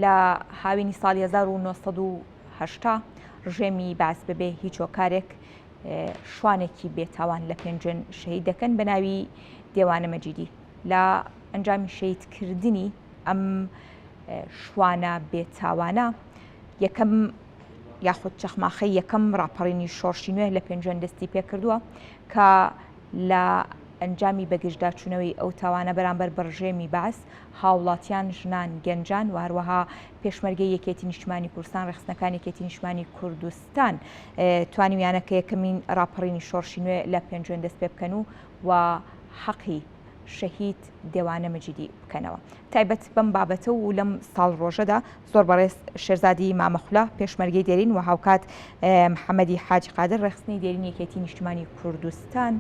لە هاوینی ساڵی 1980 ڕژێمی بەعس بەبێ هیچ هۆکارێک شوانێکی بێتاوان لە پێنجوێن شەهید دەکەن بە ناوی دێوانە مەجیدی. لە ئەنجامی شەهیدکردنی ئەم شوانە بێتاوانە یەکەم یاخود چەخماخەی یەکەم ڕاپەڕینی شۆڕشی نوێ لە پێنجوێن دەستی پێکردووە کە لە ئەنجامی بەگژداچوونەوەی ئەو تاوانە بەرامبەر بە ڕژێمی بەعس، هاوڵاتیان، ژنان، گەنجان و هەروەها پێشمەرگەی یەکێتی نیشتمانی کوردستان، ڕێکخستنەکانی یەکێتی نیشتمانی کوردستان توانیویانە کە یەکەمین ڕاپەڕینی شۆڕشی نوێ لە پێنجوێن دەست پێ بکەن و و حەقی شەهید دێوانە مەجیدی بکەنەوە. تایبەت بەم بابەتە و لەم ساڵڕۆژەدا زۆر بەڕێز شێرزادی مامەخولە پێشمەرگەی دێرین و هاوکات محەممەدی حاجی قادر ڕێکخستنی دێرین یەکێتی نیشتمانی کوردستان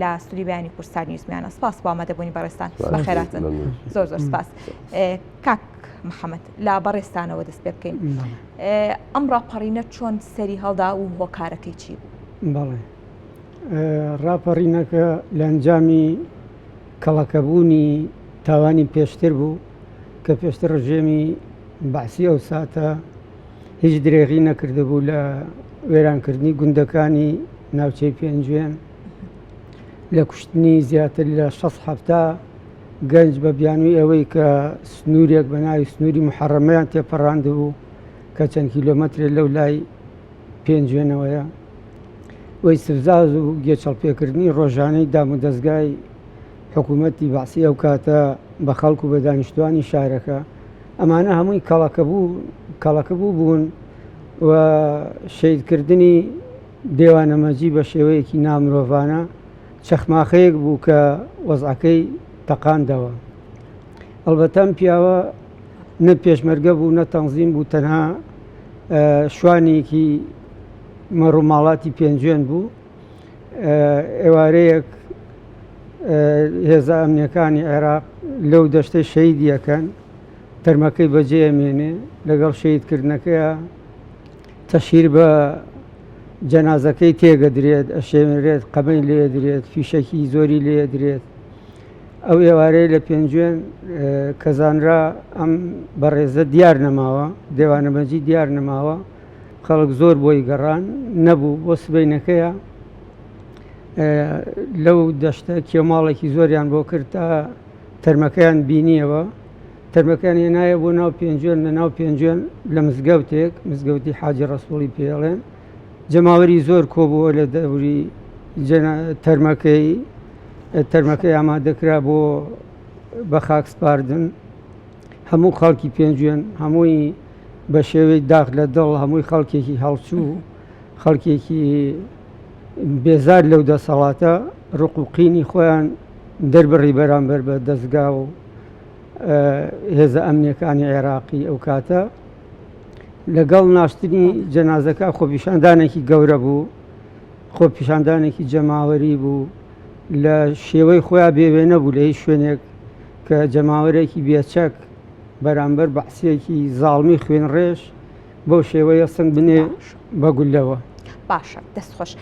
لە ستودیۆی بەیانی کوردستان نیوز میانە سپاس بۆ ئامادەبوونی بەڕێزتان بەخێراتن زۆر زۆر سپاس کاک محەممەد لە بەڕێزتانەوە دەست پێ بکەین ئەم ڕاپەڕینە چۆن سەری هەڵدا و هۆکارەکەی چی بوو؟ بەڵێ ڕاپەڕینەکە لە ئەنجامی کەڵەکەبوونی تاوانی پێشتر بوو کە پێشتر ڕژێمی بەعسی ئەو ساتە هیچ درێغی نەکردبوو لە وێرانکردنی گوندەکانی ناوچەی پێنجوێن لە کوشتنی زیاتر لە 6 گەنج بە بیانووی ئەوەی کە سنوورێک بە ناوی سنووری محەڕەمەیان تێپەڕاندبوو کە چەند کیلۆمەترێ لەو لای پێنجوێنەوەیە و ئیستفزاز و گێچەڵپێکردنی ڕۆژانەی دامودەزگای حکوومەتی بەعسی ئەو کاتە بە خەڵک و بە دانیشتوانی شارەکە ئەمانە هەمووی کەڵەکەبوو کەڵەکەبوو بوون و شەیدکردنی دێوانەمەجی بە شێوەیەکی نامرۆڤانە چەخماخەیەک بوو کە وەزعەکەی تەقاندەوە ئەڵبەتە ئەم پیاوە نە پێشمەرگە بوو نە تەنزیم بوو تەنها شوانێکی مەڕوماڵاتی پێنجوێن بوو ئێوارەیەک هێزە ئەمنیەکانی عێراق لەو دەشتەی شەیدیەکەن تەرمەکەی بەجێ ئەمێنێ لەگەڵ شەیدکردنەکەیە تەشهیر بە جەنازەکەی تێگەدرێت ئەشێنرێت قەمەی لێدرێت فیشەکی زۆری لێدرێت ئەو ئێوارەی لە پێنجوێن کە زانرا ئەم بەڕێزە دیار نەماوە دێوانەمەجی دیار نەماوە خەڵک زۆر بۆی گەڕان نەبوو بۆ سبینەکەیە لەو دەشتە کێماڵێکی زۆریان بۆ کرد تا تەرمەکەیان بینیەوە تەرمەکەیان هێنایە بۆ ناو پێنجوێن لە ناو پێنجوێن لە مزگەوتێک مزگەوتی حاجی ڕەسوڵی پێڵێن جەماوەری زۆر کۆبووە لە دەوری تەرمەکەی تەرمەکەی ئامادەکرا بۆ بە خاک سپاردن هەموو خەڵکی پێنجوێن هەمووی بە شێوەی داخ لە دڵ هەمووی خەڵکێکی هەڵچوو خەڵکێکی بێزار لەو دەسەڵاتە ڕق و قینی خۆیان دەربڕی بەرامبەر بە دەستگا و هێزە ئەمنیەکانی عێراقی ئەو کاتە لەگەڵ ناشتنی جەنازەکە خۆپیشاندانێکی گەورە بوو خۆپیشاندانێکی جەماوەری بوو لە شێوەی خۆیان بێوێنە بوو لە هیچ شوێنێک کە جەماوەرێکی بێچەک بەرامبەر بەعسیەکی زاڵمی خوێنڕێژ بەو شێوەیە سنگ بنێ بە گولەوە. باشە دەست خۆش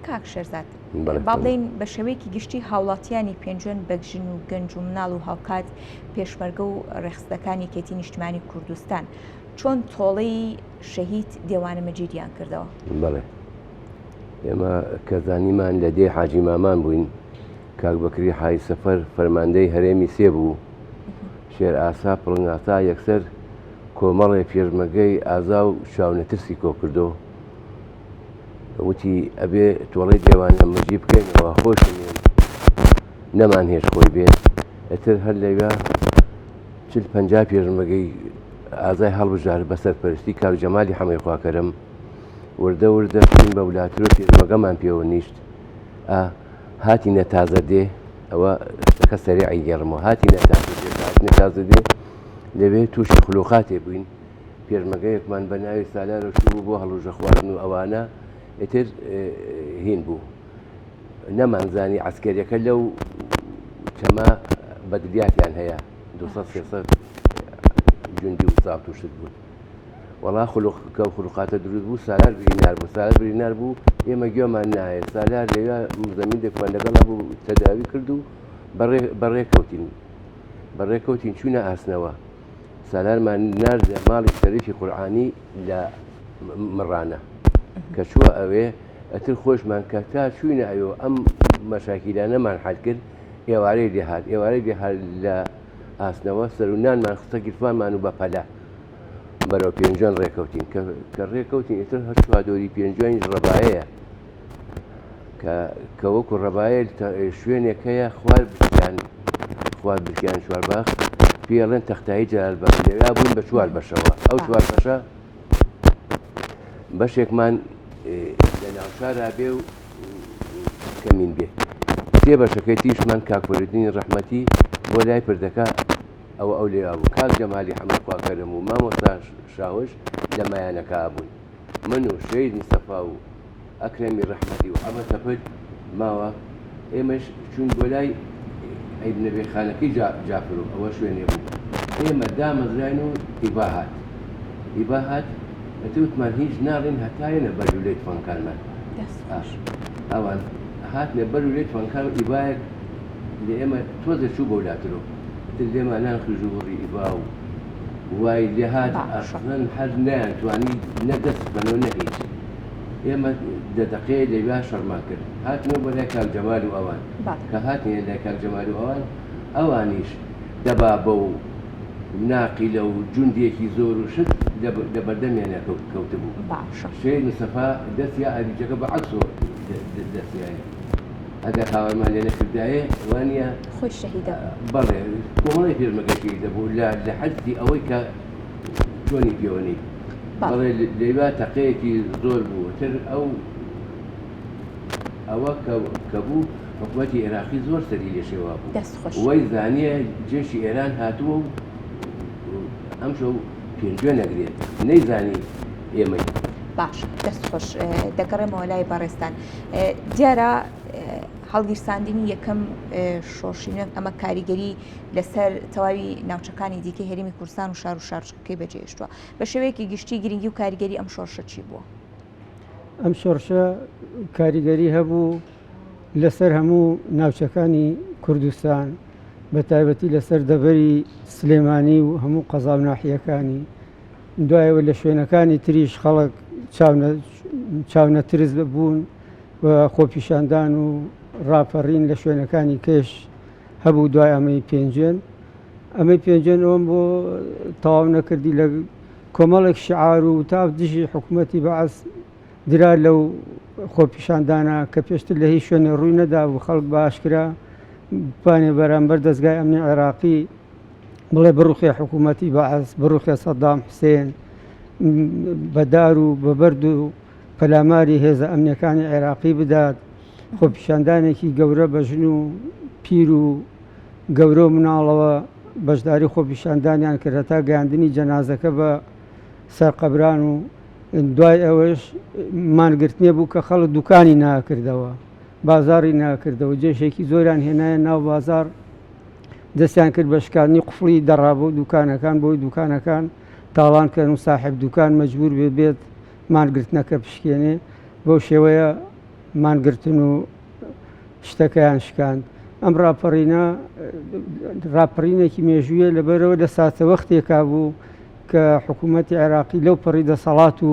کاک شێرزاد با بڵێین بە شێوەیەکی گشتی هاوڵاتیانی پێنجوێن بە ژن و گەنج و مناڵ و هاوکات پێشمەرگە و ڕێخستەکانی یەکێتی نیشتمانی کوردستان چۆن تۆڵەی شەهید دێوانە مەجیدیان کردەوە؟ بەڵێ ئێمە کە زانیمان لە دێی حاجی مامان بووین کاک بەکری حاجی سەفەر فەرماندەی هەرێمی سێ بوو شێر ئاسا پڵنگ ئاسا یەکسەر کۆمەڵێ پێشمەرگەی ئازا و چاونەترسی کۆکردۆ وتی ئەبێ تۆڵەی دێوانە مەجی بکەینەوە خۆشی نەمان هێش خۆی بێت ئەتر هەر لەویا چل پەنجا پێشمەرگەی ئازای هەڵبژارد بە سەرپەرشتی کاک جەمالی حەمەی خواکەرم وردە وردە چوین بە ولاترۆ پێشمەگەمان پێوە نیشت ئا هاتینە تازە دێ ئەوە شتەکە سەریعی گێڕمەوە هاتینە تازە دێ هاتینە تازە دێ لەوێ تووشی خلوقاتێ بووین پێشمەگەیەکمان بە ناوی سالارە چوو بۆ هەڵوژە خواردن و ئەوانە ئیتر هین بوو نەمانزانی عسکەریەکە لەو چەمە بەدلیاتیان هەیە 200 300 جوندی و زابت و شت بوون وەڵا خلق کە خلقاتە دروست بوو سالار برینار بوو سالار برینار بوو ئێمە گوێمان نایە سالار لەوێ زەمین دەکمان لەگەڵا بوو تەداوی کرد و بەڕێ کەوتین بەڕێ کەوتین چوونە ئاسنەوە. سالارمان ناردە ماڵی شەریفی قورعانی لە مڕانە کە چووە ئەوێ ئەتر خۆشمان کە تا چوینە ئەوێ و ئەم مەشاکیلانەمان حەل کرد ئێوارەی لێ هات ئێوارەی لێ هات لە ئاسنەوە سەر و نانمان خستە گیرفانمان و بە پەلە بەرەو پێنجوێن ڕێکەوتین کە کە ڕێکەوتین ئیتر هەر چوادۆری پێنجوێنیش ڕەبایەیە کە کە وەکو ڕەبایە شوێنێک هەیە خوار بکیان خوار بکیان چوارباخ پێڵێن تەختایی جەلال بەگ لەویا بووین بە چوار بەشەوە ئەو چوار بەشە بەشێکمان لە ناوشارا بێ و کەمین بێ سێ بەشەکەی تیشمان کاک فەریدونی ڕەحمەتی بۆ لای پردەکە ئەوە ئەو لێوا بوو کاک جەمالی حەمە خواکەرم و مامۆستا شاوش لە مایانەکە بوون من و شەهید مستەفا و ئەکرەمی ڕەحمەتی و حەمە تەپت ماوە، ئێمەش چووین بۆ لای عەیب نەبێ خانەکەی جافر و ئەوە شوێنێ بوو ئێمە دامەزراین و ئیڤا هات ئیڤا هات ئەتر وتمان هیچ ناڵێن هەتا یەنە بەر لولەی تفەنگەکانمان ئەوان هاتنە بەر لولەی تفەنگەکان و ئیڤایەک لە ئێمە تۆزێ چوو بەولاترۆ ئیتر لێمان نان خژ و وڕی ئیڤا و وای لێهات ئەسڵەن هەر نەیانتوانی نە دەست بکەنەوە نە هیچ ئێمە دە دەقەیە لەویا شەڕمان کرد هاتینەوە بۆ لای کاک جەمال و ئەوان کە هاتینە لای کاک جەمال و ئەوان ئەوانیش دەبابە و ناقیلە و جوندێکی زۆر و شت لە بەردەمیانیا کەوتبوو شەهید مستەفا دەستیا ئاریجەکە بە عەکسەوە دەستیایە ئەگەر هاوارمان لێ نەکردایە وانە خۆی شەهیدە بەڵێ کۆمەڵی پێشمەرگە شەهیدە بوو لە لە حەدی ئەوەی کە چۆنی پێوەنی بەڵێ لەیوا تەقەیەکی زۆر بوو تر ئەو ئەوە کە بوو حکوومەتی عێراقی زۆر سەری لێ شێوا بوو وەی زانیە جێشی ئێران هاتووە و ئەمشەو پێنجوێ نەگرێت نەیزانی ئێمەی. باش دەست خۆش دەگەڕێمەوە لای بەڕێزتان دیارە هەڵگیرساندنی یەکەم شۆڕشی نوێ ئەمە کاریگەری لەسەر تەواوی ناوچەکانی دیکەی هەرێمی کوردستان و شار و شارۆچکەکەی بەجێهێشتووە بە شێوەیەکی گشتی گرنگی و کاریگەری ئەم شۆڕشە چی بووە؟ ئەم شۆڕشە کاریگەری هەبوو لەسەر هەموو ناوچەکانی کوردستان بە تایبەتی لەسەر دەڤەری سلێمانی و هەموو قەزا و ناحیەکانی دوایەوە لە شوێنەکانی تریش خەڵک چاونەترس ببوون و خۆپیشاندان و ڕاپەڕین لە شوێنەکانی کەش هەبوو دوای ئەمەی پێنجوێن ئەمەی پێنجوێن ئەوم بۆ تەواو نەکردی لە کۆمەڵێک شعار و تاف دژی حکوومەتی بەعس درا لەو خۆپیشاندانە کە پێشتر لە هیچ شوێنێ ڕووی نەدابوو خەڵک بە ئاشکرا بتوانێ بەرامبەر دەزگای ئەمنی عێراقی بڵێ بڕوخێ حکوومەتی بەعس بڕوخێ سەدام حوسێن بە دار و بە بەرد و پەلاماری هێزە ئەمنیەکانی عێراقی بدات خۆپیشاندانێکی گەورە بە ژن و پیر و گەورە و مناڵەوە بەشداری خۆپیشاندانیان کرد هەتا گەیاندنی جەنازەکە بە سەرقەبران و دوای ئەوەش مانگرتنێ بوو کە خەڵک دوکانی ناکردەوە بازاڕی ناکردەوە جێشێکی زۆریان هێنایە ناو بازار دەستیان کرد بە شکاندنی قفڵی دەڕابە و دوکانەکان بۆی دوکانەکان تاڵان کەن و ساحب دوکان مەجبور بێ بێت مانگرتنەکە بشکێنێ بەو شێوەیە مانگرتن و شتەکەیان شکاند ئەم ڕاپەڕینە ڕاپەڕینێکی مێژوویە لەبەرەوە لە ساتەوەختێکا بوو کە حکوومەتی عێراقی لەو پەڕی دەسەڵات و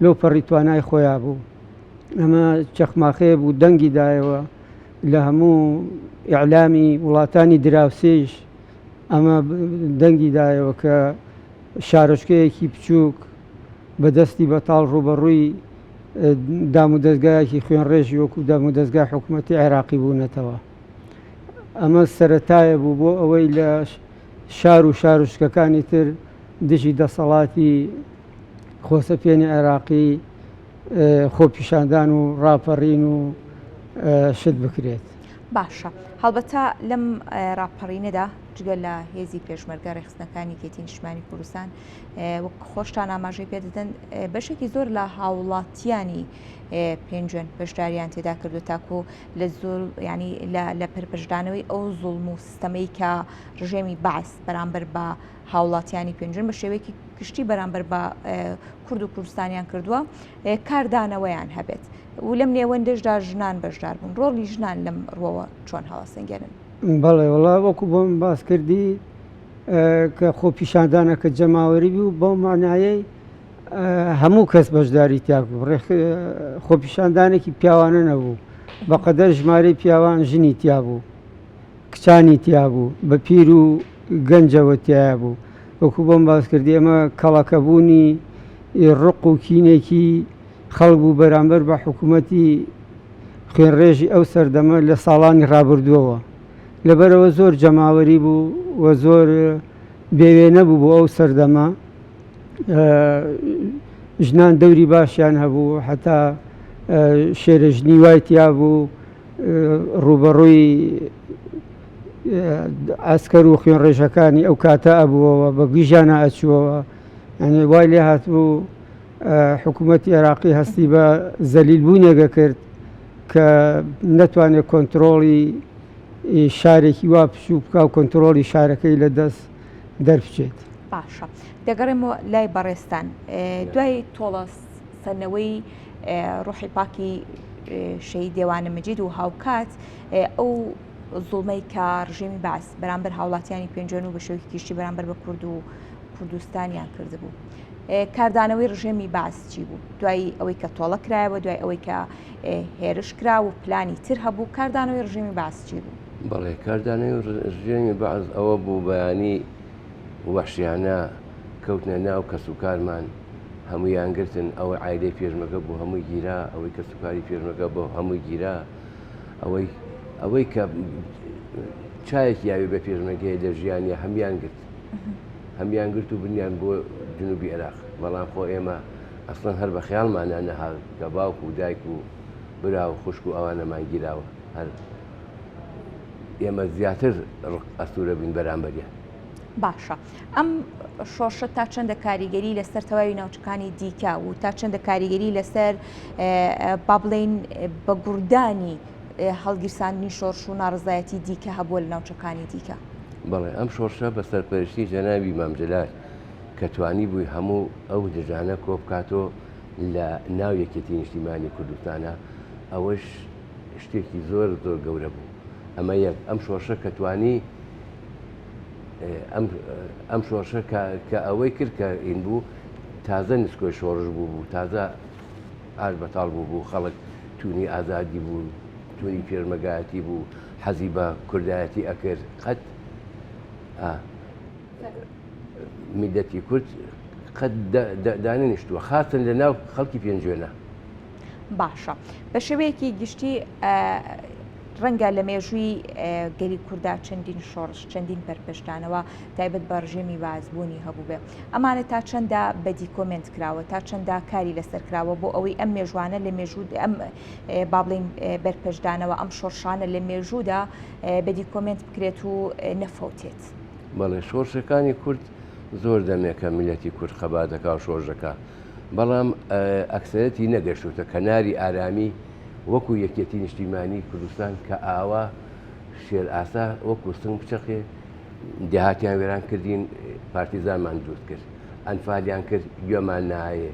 لەو پەڕی توانای خۆیان بوو ئەمە چەخماخەیە بوو دەنگی دایەوە لە هەموو ئیعلامی وڵاتانی دراوسێیش ئەمە دەنگی دایەوە کە شارۆچکەیەکی بچووک بە دەستی بەتاڵ ڕووبەڕووی دام و دەزگایەکی خوێنڕێژی وەکو دام و دەزگای حکوومەتی عێراقی بوونەتەوە. ئەمە سەرەتایە بوو بۆ ئەوەی لە شار و شارۆچکەکانی تر دژی دەسەڵاتی خۆسەپێنی عێراقی خۆپیشاندان و ڕاپەڕین و شت بکرێت. باشە هەڵبەتە لەم ڕاپەڕینەدا جگە لە هێزی پێشمەرگە ڕێکخستنەکانی یەکێتی نیشتمانی کوردستان وەک خۆشتان ئاماژەی پێدەدەن بەشێکی زۆر لە هاوڵاتیانی پێنجوێن بەشداریان تێدا کردو تاکو لە زۆر ینی لە پەرپەشدانەوەی ئەو زوڵم و سیستەمەی کە ڕژێمی بەعس بەرامبەر بە هاوڵاتیانی پێنجوێن بە شێوەیەکی گشتی بەرامبەر بە کورد و کوردستانیان کردووە کاردانەوەیان هەبێت و لەم نێوەندەشدا ژنان بەشدار بوون ڕۆڵی ژنان لەم ڕوەوە چۆن هەڵەسەنگێنن؟ بەڵێ وڵا وەکو بۆم باس کردی. کە خۆپیشاندانەکە جەماوەری بوو بەو مانایەی هەموو کەس بەشداری تیا بوو خۆپیشاندانێکی پیاوانە نەبوو بەقەدەر ژمارەی پیاوان ژنی تیا بوو کچانی تیا بوو بە پیر و گەنجەوە تایە بوو وەکو بۆم باس کردی ئەمە کەڵەکەبوونی ڕق و کینێکی خەڵک بوو بەرامبەر بە حکوومەتی خوێنڕێژی ئەو سەردەمە لە ساڵانی ڕابردووەوە لەبەرەوە زۆر جەماوەری بوو و زۆر بێوێنە بوو بۆ ئەو سەردەمە ژنان دەوری باشیان هەبوو حتا شێرە ژنی وای تیا بوو ڕوبەڕووی ئاسکەر و خوێنڕێژەکانی ئەو کاتە ئەبووەوە بە گژیانە ئەچووەوە یعنی وای لێ هاتبوو حکوومەتی عێراقی هەستی بە زەلیل بوونێکە کرد کە نەتوانێت کۆنتترۆڵی شارێکی وا پشوو بکە و کۆنتترۆڵی شارەکەی لە دەست دەربچێت. باشە دەگەڕێمەوە لای بەڕێزتان دوای تۆڵە سەندنەوەی ڕۆحی پاکی شەهید دێوانە مەجید و هاوکات ئەو زوڵمەی کە ڕژێمی بەعس بەرامبەر هاوڵاتیانی پێنجوێن و بە شێوەیەکی گشتی بەرامبەر بە کورد و کوردستانیان کردبوو. کاردانەوەی ڕژێمی بەعس چی بوو؟ دوای ئەوەی کە تۆڵە کرایەوە، دوای ئەوەی کە هێرش کرا و پلانی تر هەبوو، کاردانەوەی ڕژێمی بەعس چی بوو؟ بەڵێ کاردانەوەی ڕژێمی بەعس ئەوە بوو بەیانی وەحشیانە کەوتنە ناو کەسوکارمان هەموویان گرتن ئەوەی عایلەی پێشمەرگە بوو هەمووی گیرا ئەوەی کەسوکاری پێشمەرگە بۆ هەمووی گیرا ئەوەی ئەوەی کە چایەکی یاوی بە پێشمەرگەیە لە ژیانە هەمیان گرت هەمیان گرت و بنیان بۆ جنوبی عێراق بەڵام خۆ ئێمە ئەسڵەن هەر بە خەیاڵمانە نەهات کە باوک و دایک و برا و خوشک و ئەوانەمان گیراوە هەر ئێمە زیاتر ڕق ئەستورە بین بەرامبەریان. باشە ئەم شۆڕشە تا چەندە کاریگەری لەسەر تەواوی ناوچەکانی دیکە و تا چەندە کاریگەری لەسەر با بڵین بە گوڕدانی هەڵگیرساندنی شۆڕش و ناڕزایەتی دیکە هەبووە لە ناوچەکانی دیکە؟ بەڵێ ئەم شۆڕشە بە سەرپەرشتی جەنابی مام جەلال کە توانی بووی هەموو ئەو دژانە کۆبکاتۆ لە ناو یەکێتی نیشتیمانی کوردستانە ئەوەش شتێکی زۆر زۆر گەورە بوو ئەمە یەک ئەم شۆڕشە کە توانی ئەم شۆڕشە کە ئەوەی کرد کە ئین بوو تازە نسکۆی شۆڕش بوو بوو تازە ئاش بەتاڵ بوو بوو خەڵک تونی ئازادی بوو تونی پێشمەگایەتی بوو حەزی بە کوردایەتی ئەکرد قەت میلەتی کورد قەت دانەنیشتووە خاستن لە ناو خەڵکی پێنجوێنە. باشە بە شێوەیەکی گشتی ڕەنگە لە مێژووی گەلی کووردا چەندین شۆڕش چەندین پەرپشتانەوە تایبەت بە ڕژێمی بازبوونی هەبوو بێ ئەمانە تا چەندە بە دیکۆمنت کراوە تا چەندە کاری لەسەر کراوە بۆ ئەوەی ئەم مێژوانە لە مێژوو ئەم با بڵین بەرپەشدانەوە ئەم شۆڕشانە لە مێژوودا بە دیکۆمنت بکرێت و نەفەوتێت. بەڵێ شۆڕشەکانی کورد زۆر دەمێکە میلەتی کورد خەباتەکە و شۆڕشەکە بەڵام ئەکسەرەتی نەگەشتوتە کەناری ئارامی وەکو یەکێتی نیشتیمانی کوردستان کە ئاوا شێر ئاسا وەکو سنگ بچەقێ دێهاتیان وێران کردین پارتیزانمان دروست کرد ئەنفالیان کرد گوێمان نایێ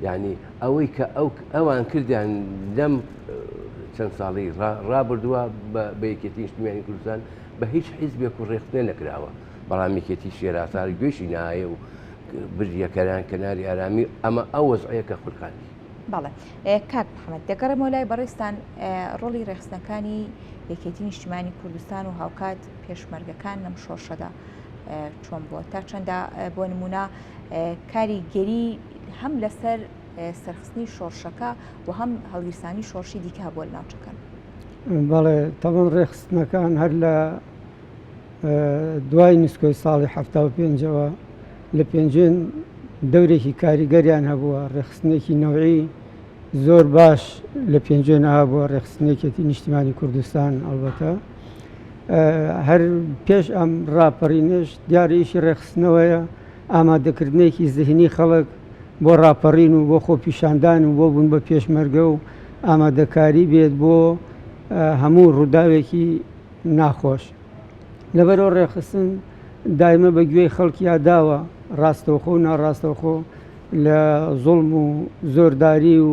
یعنی ئەوەی کە ئەو ئەوان کردیان لەم چەند ساڵی ڕابردووە بە یەکێتی نیشتیمانی کوردستان بە هیچ حیزبێک و ڕێکخستنێ نەکراوە بەڵام یەکێتی شێراسار گوێشی نایە و بردیە کەران کەناری ئارامی ئەمە ئەو وەزعەیە کە خولقاندی. بەڵێ کاک محەممەد دەگەڕێمەوە لای بەڕێزتان ڕۆڵی ڕێکخستنەکانی یەکێتی نیشتیمانی کوردستان و هاوکات پێشمەرگەکان لەم شۆڕشەدا چۆن بووە تا چەندە بۆ نمونە کاریگەری هەم لەسەر سەرخستنی شۆڕشەکە و هەم هەڵگیرسانی شۆڕشی دیکە هەبووە لە ناوچەکان. بەڵێ تەبەن ڕێکخستنەکان هەر لە دوای نسکۆی ساڵی 75ەوە لە پێنجوێن دەورێکی کاریگەریان هەبووە، ڕێکخستنێکی نەوعی زۆر باش لە پێنجوێن هەبووە، ڕێکخستنێکێتی نیشتیمانی کوردستان ئەڵبەتە هەر پێش ئەم ڕاپەڕینەش دیارە ئیشی ڕێکخستنەوەیە، ئامادەکردنێکی زهنی خەڵک بۆ ڕاپەڕین و بۆ خۆپیشاندان و بۆ بوون بە پێشمەرگە و ئامادەکاری بێت بۆ هەموو ڕووداوێکی ناخۆش. لەبەرئەوە ڕێکخستن دایمە بە گوێی خەڵکیا داوە ڕاستەوخۆ و ناڕاستەوخۆ لە زوڵم و زۆرداری و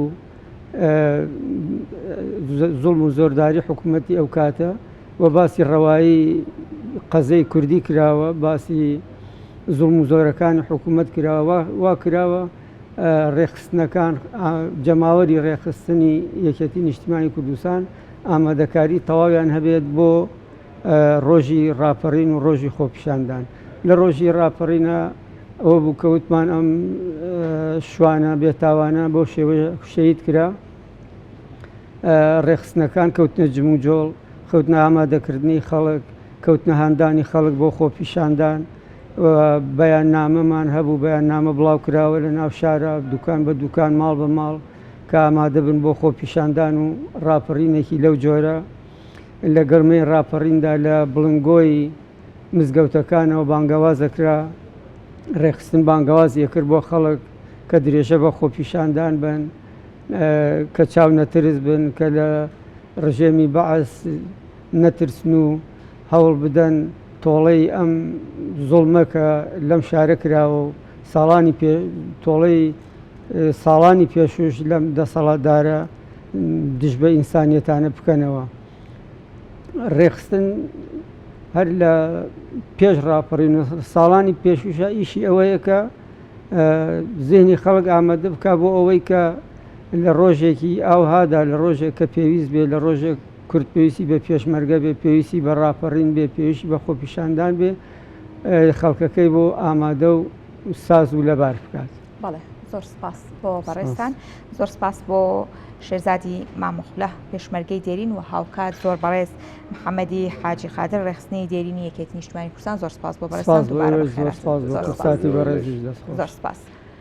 زوڵم و زۆرداری حکوومەتی ئەو کاتە و باسی ڕەوایی قەزەی کوردی کراوە باسی زوڵم و زۆرەکانی حکوومەت کراوە وا کراوە ڕێکخستنەکان جەماوەری ڕێکخستنی یەکێتی نیشتیمانی کوردستان ئامادەکاری تەواویان هەبێت بۆ ڕۆژی ڕاپەڕین و ڕۆژی خۆپیشاندان لە ڕۆژی ڕاپەڕینە ئەوە بوو کەوتمان ئەم شوانە بێتاوانە بۆ شێوە شەید کرا ڕێکخستنەکان کەوتنە جموجۆڵ کەوتنە ئامادەکردنی خەڵک کەوتنە هاندانی خەڵک بۆ خۆپیشاندان بەیاننامەمان هەبوو بەیاننامە بڵاو کراوە لە ناو شارە دوکان بە دوکان ماڵ بە ماڵ کە ئامادە بن بۆ خۆپیشاندان و ڕاپەڕینێکی لەو جۆرە لە گەرمەی ڕاپەڕیندا لە بڵنگۆی مزگەوتەکانەوە بانگەواز دەکرا ڕێکخستن بانگەوازی ئەکرد بۆ خەڵک کە درێژە بە خۆپیشاندان بن کە چاو نەترس بن کە لە ڕژێمی بەعس نەترسن و هەوڵ بدەن تۆڵەی ئەم زوڵمە کە لەم شارە کراوە و ساڵانی پێ تۆڵەی ساڵانی پێشوش لەم دەسەڵاتدارە دژ بە ئینسانیەتانە بکەنەوە. ڕێکخستن هەر لە پێش ڕاپەڕین و ساڵانی پێشوشە ئیشی ئەوەیە کە زیهنی خەڵک ئامادە بک بۆ ئەوەی کە لە ڕۆژێکی ئاوهادا لە ڕۆژێک کە پێویست بێ لە ڕۆژێک کورد پێویستی بە پێشمەرگە بێ پێویستی بە ڕاپەڕین بێ پێویستی بە خۆپیشاندان بێ خەڵکەکەی بۆ ئامادە و ساز و لەبار بکات. بەڵێ زۆر سپاس بۆ بەڕێزتان زۆر سپاس بۆ شێرزادی مامۆخلە پێشمەرگەی دێرین و هاوکات زۆر بەڕێز محەممەدی حاجی قادر ڕێخستنی دێرینی یەکێتی نیشتمانی کوردستان زۆر سپاس بۆ بەڕێزتان دووبارە بەخێرهاتن. زۆر سپاس.